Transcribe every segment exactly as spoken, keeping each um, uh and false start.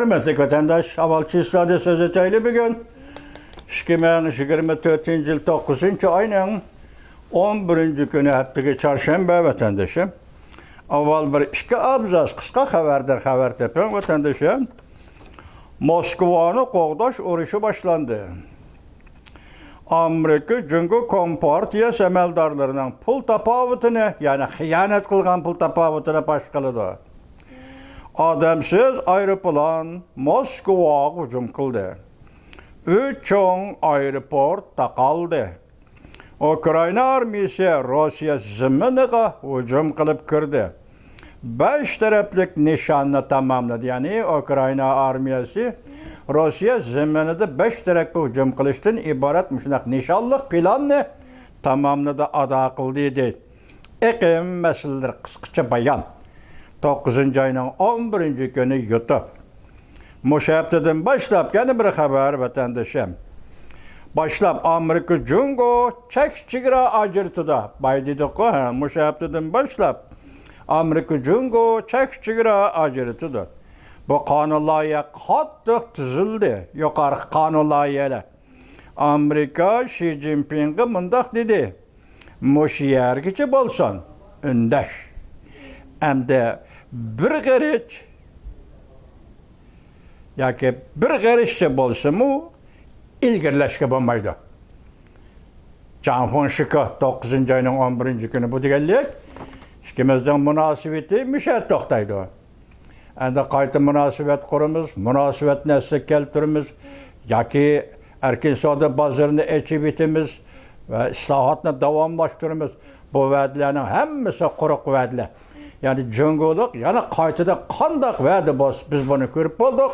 ھۆرمەتلىك ۋەتەنداش، ئاۋۋال چىسلادە سۆز ئېچەيلى بۈگۈن. ئىككى مىڭ يىگىرمە تۆتىنچى يىل توققۇزىنچى ئاينىڭ ئون بىرىنچى كۈنى، ھەپتىگە چارشەنبە ۋەتەندىشىم. ئاۋۋال بىر ئىككى ئابزاس قىسقا خەۋەردىن خەۋەر تېپىڭ ۋەتەندىشىم. موسكۋانى قوغداش ئۇرۇشى باشلاندى. ئامېرىكا جۇڭگو كومپارتىيەسى ئەمەلدارلىرىنىڭ پۇل تاپاۋىتىنى، يەنى خىيانەت قىلغان پۇل تاپاۋىتىنى پاش قىلىدۇ. ئادەمسىز ئايروپىلان موسكۋاغا ھۇجۇم قىلدى. ئۈچ چوڭ ئايروپورت تاقالدى. ئۇكرائىنا ئارمىيىسى روسىيە زېمىنىغا ھۇجۇم قىلىپ كىردى. بەش تەرەپلىك نىشاننى تاماملىدى. يەنى ئۇكرائىنا ئارمىيەسى روسىيە زېمىنىدا بەش تەرەپكە ھۇجۇم قىلىشتىن ئىبارەت مۇشۇنداق نىشانلىق پىلاننى تاماملىدى، ئادا قىلدى، دېدى. ئېقىم مەسىلىلىرى قىسقىچە بايان. توققۇزىنچى ئاينىڭ ئون بىرىنچى كۈنى يۇتۇپ. مۇشۇ ھەپتىدىن باشلاپ يەنە بىر خەۋەر، ۋەتەندىشىم. باشلاپ ئامېرىكا جۇڭگو چەك چېگرا ئاجرىتىدۇ. باي دېدۇققۇ، ھە، مۇشۇ ھەپتىدىن باشلاپ ئامېرىكا جۇڭگو چەك چېگرا ئاجرىتىدۇ. بۇ قانۇن لايىھە قاتتىق تۈزۈلدى. يۇقىرىقى قانۇن لايىھەلەر. ئامېرىكا شى جىنپىڭغا مۇنداق دېدى: مۇشۇ يەرگىچە بولسۇن ئۈندەش. ئەمدى بىر غېرىچ ياكى بىر غېرىچچە بولسىمۇ ئىلگىرىلەشكە بولمايدۇ. جاڭ فېڭشىكې توققۇزىنچى ئاينىڭ ئون بىرىنچى كۈنى بۇ دېگەنلىك، ئىككىمىزنىڭ مۇناسىۋىتى مۇشۇ يەردە توختايدۇ. ئەمدى قايتا مۇناسىۋەت قۇرىمىز، مۇناسىۋەتنى ئەسلىگە كەلتۈرىمىز ياكى ئەركىن سودا بازىرىنى ئېچىۋېتىمىز ۋە ئىسلاھاتنى داۋاملاشتۇرىمىز. بۇ ۋەدىلەرنىڭ ھەممىسى قۇرۇق ۋەدىلەر. يەنى جۇڭگولۇق يەنە قايتىدىن قانداق ۋەدە بولسا، بىز بۇنى كۆرۈپ بولدۇق،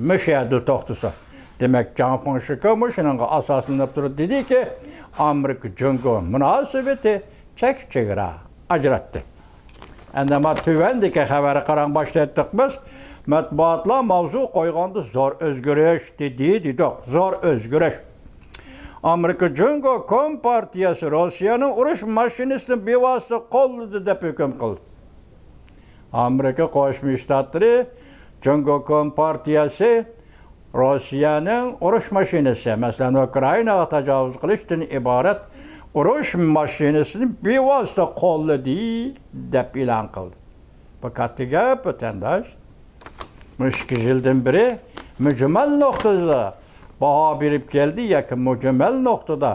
مۇشۇ يەردىلا توختىسۇن. دېمەك، جاڭ فېڭشىكې مۇشۇنىڭغا ئاساسلىنىپ تۇرۇپ دېدىكى، ئامېرىكا جۇڭگو مۇناسىۋىتى چەك چېگرا ئاجراتتى. ئەمدى مانا تۆۋەندىكى خەۋەرگە قاراڭ، باشتا ئېيتتۇق بىز. مەتبۇئاتلار ماۋزۇ قويغاندا زور ئۆزگىرىش دېدى، دېدۇق. زور ئۆزگىرىش. ئامېرىكا جۇڭگو كومپارتىيەسى روسىيەنىڭ ئۇرۇش ماشىنىسىنى بىۋاسىتە قوللىدى دەپ ھۆكۈم قىلدى. ئامېرىكا قوشما شتاتلىرى جۇڭگو كومپارتىيەسى روسىيەنىڭ ئۇرۇش ماشىنىسى، مەسىلەن، ئۇكرائىناغا تاجاۋۇز قىلىشتىن ئىبارەت ئۇرۇش ماشىنىسىنى بىۋاسىتە قوللىدى دەپ ئېلان قىلدى. بۇ كاتتا گەپ، ۋەتەنداش. مۇشۇ ئىككى يىلدىن بېرى مۈجمەل نۇقتىدا باھا بېرىپ كەلدى ياكى مۈجمەل نۇقتىدا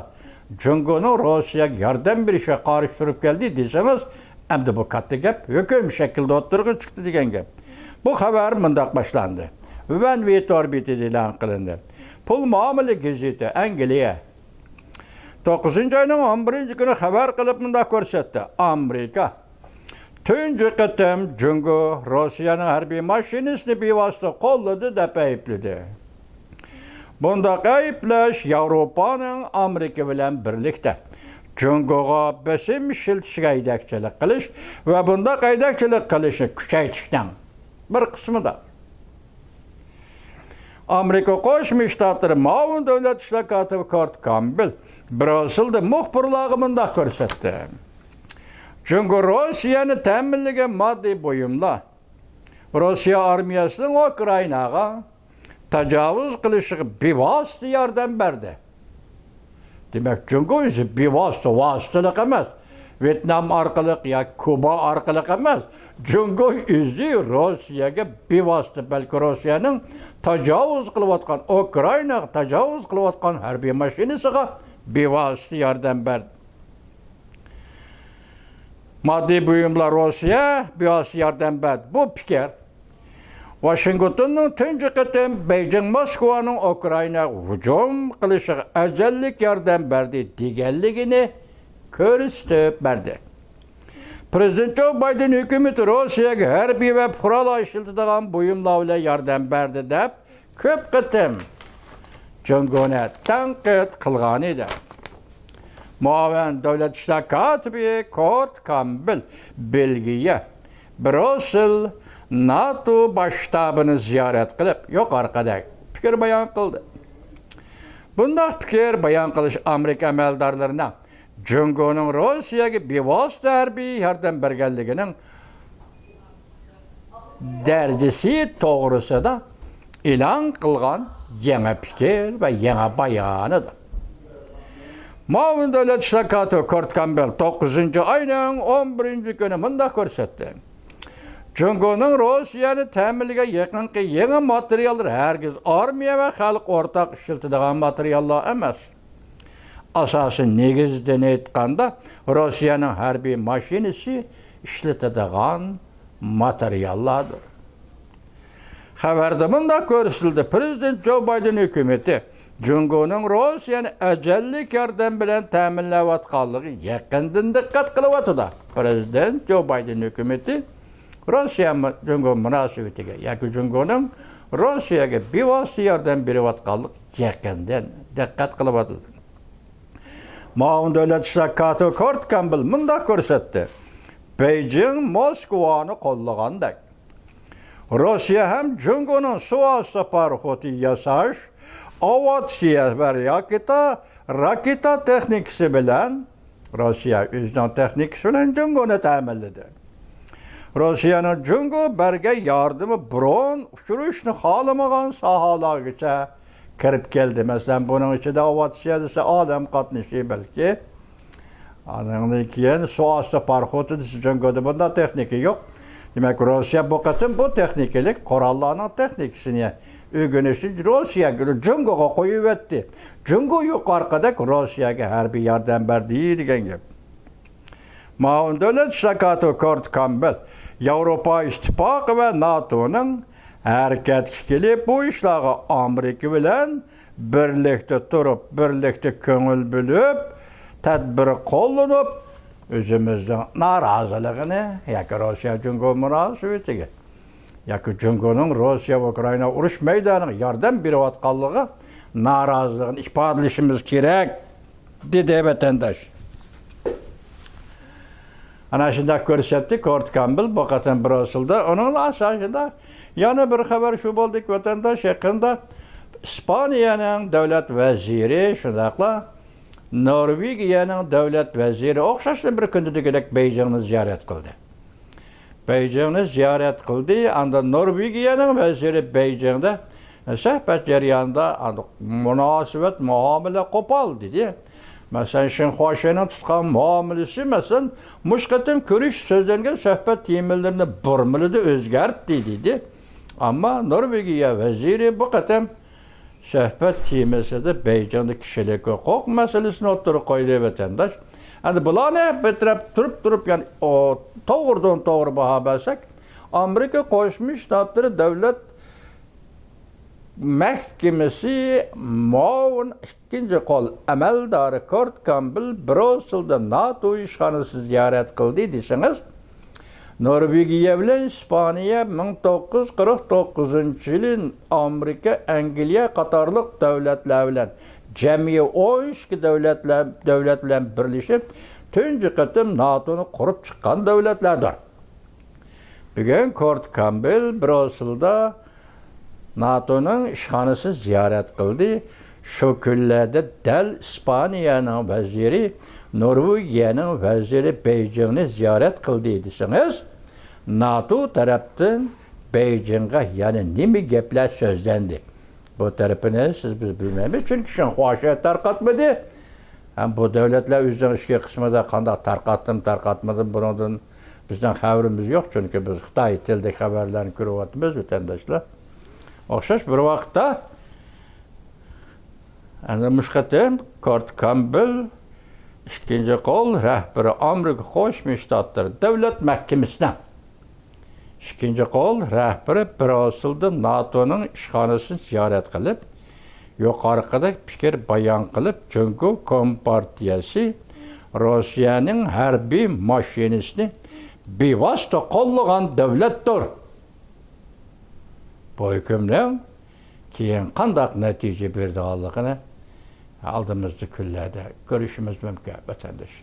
جۇڭگونىڭ روسىيەگە ياردەم بېرىشىگە قارشى تۇرۇپ كەلدى دېسىڭىز، ئەمدى بۇ كاتتا گەپ ھۆكۈم شەكلىدە ئوتتۇرىغا چىقتى دېگەن گەپ. بۇ خەۋەر مۇنداق باشلاندى. ۋەن ۋېي تور بېتىدە ئېلان قىلىندى. پۇل مۇئامىلە گېزىتى، ئەنگلىيە. توققۇزىنچى ئاينىڭ ئون بىرىنچى كۈنى خەۋەر قىلىپ مۇنداق كۆرسەتتى. ئامېرىكا تۇنجى قېتىم جۇڭگو روسىيەنىڭ ھەربىي ماشىنىسىنى بىۋاسىتە قوللىدى دەپ ئەيىبلىدى. بۇنداق ئەيىبلەش ياۋروپانىڭ ئامېرىكا بىلەن بىرلىكتە جۇڭگوغا بېسىم ئىشلىتىشىگە ھەيدەكچىلىك قىلىش ۋە بۇنداق ھەيدەكچىلىك قىلىشنى كۈچەيتىشنىڭ بىر قىسمىدا. ئامېرىكا قوشما شتاتلىرى مۇئاۋىن دۆلەت ئىشلار كاتىپى كورت كامبېل بريۇسسېلدا مۇخبىرلارغا مۇنداق كۆرسەتتى. جۇڭگو روسىيەنى تەمىنلىگەن ماددىي بۇيۇملار روسىيە ئارمىيەسىنىڭ ئۇكرائىناغا تاجاۋۇز قىلىشىغا بىۋاسىتە ياردەم بەردى. دېمەك، جۇڭگو ئۆزى بىۋاسىتە، ۋاسىتىلىق ئەمەس. ۋيېتنام ئارقىلىق ياكى كۇبا ئارقىلىق ئەمەس. جۇڭگو ئۆزى روسىيەگە بىۋاسىتە، بەلكى روسىيەنىڭ تاجاۋۇز قىلىۋاتقان، ئۇكرائىناغا تاجاۋۇز قىلىۋاتقان ھەربىي ماشىنىسىغا بىۋاسىتە ياردەم بەردى. ماددىي بۇيۇملار روسىيە بىۋاسىتە ياردەم بەردى. بۇ پىكىر ۋاشىنگتوننىڭ تۇنجى قېتىم بېيجىڭ موسكۋانىڭ ئۇكرائىناغا ھۇجۇم قىلىشىغا ئەزەللىك ياردەم بەردى دېگەنلىكىنى كۆرسىتىپ بەردى. پىرېزىدېنت جو بايدېن ھۆكۈمىتى روسىيەگە ھەربىي ۋە پۇقرالار ئىشلىتىدىغان بۇيۇملار بىلەن ياردەم بەردى دەپ كۆپ قېتىم جۇڭگونى تەنقىد قىلغان ئىدى. مۇئاۋىن دۆلەت ئىشلار كاتىپى كورت كامبېل بېلگىيە، بريۇسسېل، ناتو باش شتابىنى زىيارەت قىلىپ، يۇقىرىقىدەك پىكىر بايان قىلدى. بۇنداق پىكىر بايان قىلىش ئامېرىكا ئەمەلدارلىرىنىڭ جۇڭگونىڭ روسىيەگە بىۋاسىتە ھەربىي ياردەم بەرگەنلىكىنىڭ دەرىجىسى توغرىسىدا ئېلان قىلغان يېڭى پىكىر ۋە يېڭى بايانىدۇر. مۇئاۋىن دۆلەت ئىشلار كاتىپى كۇرت كامبېل توققۇزىنچى ئاينىڭ ئون بىرىنچى كۈنى مۇنداق كۆرسەتتى: جۇڭگونىڭ روسىيەنى تەمىنلىگەن يېقىنقى يېڭى ماتېرىياللار ھەرگىز ئارمىيە ۋە خەلق ئورتاق ئىشلىتىدىغان ماتېرىياللار ئەمەس. ئاساسىي نېگىزىدىن ئېيتقاندا، روسىيەنىڭ ھەربىي ماشىنىسى ئىشلىتىدىغان ماتېرىياللاردۇر. خەۋەردە مۇنداق كۆرسىتىلدى: پىرېزىدېنت جو بايدېن ھۆكۈمىتى جۇڭگونىڭ روسىيەنى ئەجەللىك ياردەم بىلەن تەمىنلەۋاتقانلىقىغا يېقىندىن دىققەت قىلىۋاتىدۇ. پىرېزىدېنت جو بايدېن ھۆكۈمىتى روسىيە مۇ-، جۇڭگو مۇناسىۋىتىگە ياكى جۇڭگونىڭ روسىيەگە بىۋاسىتە ياردەم بېرىۋاتقانلىقىغا يېقىندىن دىققەت قىلىۋاتىدۇ. مۇئاۋىن دۆلەت ئىشلار كاتىپى كۇرت كامبېل مۇنداق كۆرسەتتى: بېيجىڭ موسكۋانى قوللىغاندەك، روسىيە ھەم جۇڭگونىڭ سۇ ئاستى پاراخوتى ياساش، ئاۋىئاتسىيە ۋە راكېتا، راكېتا تېخنىكىسى بىلەن، روسىيە ئۆزىنىڭ تېخنىكىسى بىلەن جۇڭگونى تەمىنلىدى. روسىيەنىڭ جۇڭگو بەرگەن ياردىمى بۇرۇن ئۇچرىشىشنى خالىمىغان ساھەلەرگىچە كىرىپ كەلدى. مەسىلەن، بۇنىڭ ئىچىدە ئاۋىئاتسىيە دېسە ئادەم قاتنىشى بەلكى. ئاندىن كېيىن سۇ ئاستى پاراخوتى دېسە جۇڭگودا بۇنداق تېخنىكا يوق. دېمەك، روسىيە بۇ قېتىم بۇ تېخنىكىلىق قوراللارنىڭ تېخنىكىسىنى ئۆگىنىشنى روسىيەگە، جۇڭگوغا قويۇۋەتتى. جۇڭگو يۇقىرىقىدەك روسىيەگە ھەربىي ياردەم بەردى دېگەن گەپ. مۇئاۋىن دۆلەت ئىشلار كاتىپى كۇرت كامبېل ياۋروپا ئىتتىپاقى ۋە ناتونىڭ ھەرىكەتكە كېلىپ، بۇ ئىشلارغا ئامېرىكا بىلەن بىرلىكتە تۇرۇپ، بىرلىكتە كۆڭۈل بۆلۈپ، تەدبىر قوللىنىپ، ئۆزىمىزنىڭ نارازىلىقىنى ياكى روسىيە جۇڭگو مۇناسىۋىتىگە ياكى جۇڭگونىڭ روسىيە ئۇكرائىنا ئۇرۇش مەيدانىغا ياردەم بېرىۋاتقانلىقىغا نارازىلىقىنى ئىپادىلىشىمىز كېرەك، دېدى ۋەتەنداش. ئەنە شۇنداق كۆرسەتتى كورت كامبېل بۇ قېتىم برۇسسېلدا. ئۇنىڭلا ئاساسىدا يەنە بىر خەۋەر شۇ بولدىكى، ۋەتەنداش، يېقىندا ئىسپانىيەنىڭ دۆلەت ۋەزىرى، شۇنداقلا نورۋېگىيەنىڭ دۆلەت ۋەزىرى ئوخشاشلا بىر كۈندە دېگۈدەك بېيجىڭنى زىيارەت قىلدى. بېيجىڭنى زىيارەت قىلدى. ئاندىن نورۋېگىيەنىڭ ۋەزىرى بېيجىڭدە سۆھبەت جەريانىدا مۇناسىۋەت، مۇئامىلە قوپال دېدى. مەسىلەن، شېڭ خۇاشېنىڭ تۇتقان مۇئامىلىسى، مەسىلەن، مۇشۇ قېتىم كۆرۈش سۆزلەنگەن سۆھبەت تېمىلىرىنى بۇرمىلىدى، ئۆزگەرتتى دېدى. ئەمما نورۋېگىيە ۋەزىرى بۇ قېتىم سۆھبەت تېمىسىدا بېيجىڭدا كىشىلىك ھوقۇق مەسىلىسىنى ئوتتۇرىغا قويدى، ۋەتەنداش. ئەمدى بۇلارنى بىر تەرەپ تۇرۇپ، تۇرۇپ، يەنى، ئو، توغرىدىن توغرا باھا بەرسەك، ئامېرىكا قوشما شتاتلىرى دۆلەت مەھكىمىسى مۇئاۋىن ئىككىنچى قول ئەمەلدارى كورت كامبېل برۇسسېلدا ناتو ئىشخانىسى زىيارەت قىلدى دېسىڭىز، نورۋېگىيە بىلەن ئىسپانىيە مىڭ توققۇز يۈز قىرىق توققۇزىنچى يىلى ئامېرىكا، ئەنگلىيە قاتارلىق دۆلەتلەر بىلەن، جەمئىي ئون ئىككى دۆلەتلەر، دۆلەت بىلەن بىرلىشىپ، تۇنجى قېتىم ناتونى قۇرۇپ چىققان دۆلەتلەردۇر. بۈگۈن كورت كامبېل برۇسسېلدا ناتونىڭ ئىشخانىسى زىيارەت قىلدى. شۇ كۈنلەردە دەل ئىسپانىيەنىڭ ۋەزىرى، نورۋېگىيەنىڭ ۋەزىرى بېيجىڭنى زىيارەت قىلدى دېسىڭىز، ناتو تەرەپتىن بېيجىڭغا يەنە نېمە گەپلەر سۆزلەندى؟ بۇ تەرىپىنى سىز، بىز بىلمەيمىز، چۈنكى شېڭ خۇاشې تارقاتمىدى. ھەم بۇ دۆلەتلەر ئۆزىنىڭ ئىچكى قىسمىدا قانداق تارقاتتىمۇ، تارقاتمىدىمۇ، بۇنىڭدىن بىزنىڭ خەۋىرىمىز يوق، چۈنكى بىز خىتاي تىلىدا خەۋەرلەرنى كۆرۈۋاتىمىز، ۋەتەنداشلار. ئوخشاش بىر ۋاقىتتا، ئەنە مۇشۇ قېتىم كورت كامبېل ئىككىنچى قول رەھبىرى ئامېرىكا قوشما شتاتلىرى دۆلەت مەھكىمىسىنىڭ ئىككىنچى قول رەھبىرى برۇسسېلدا ناتونىڭ ئىشخانىسىنى زىيارەت قىلىپ، يۇقىرىقىدەك پىكىر بايان قىلىپ، جۇڭگو كومپارتىيەسى روسىيەنىڭ ھەربىي ماشىنىسىنى بىۋاسىتە قوللىغان دۆلەتتۇر. بۇ ھۆكۈمنىڭ كېيىن قانداق نەتىجە بېرىدىغانلىقىنى ئالدىمىزدىكى كۈنلەردە كۆرۈشىمىز مۇمكىن، ۋەتەنداش.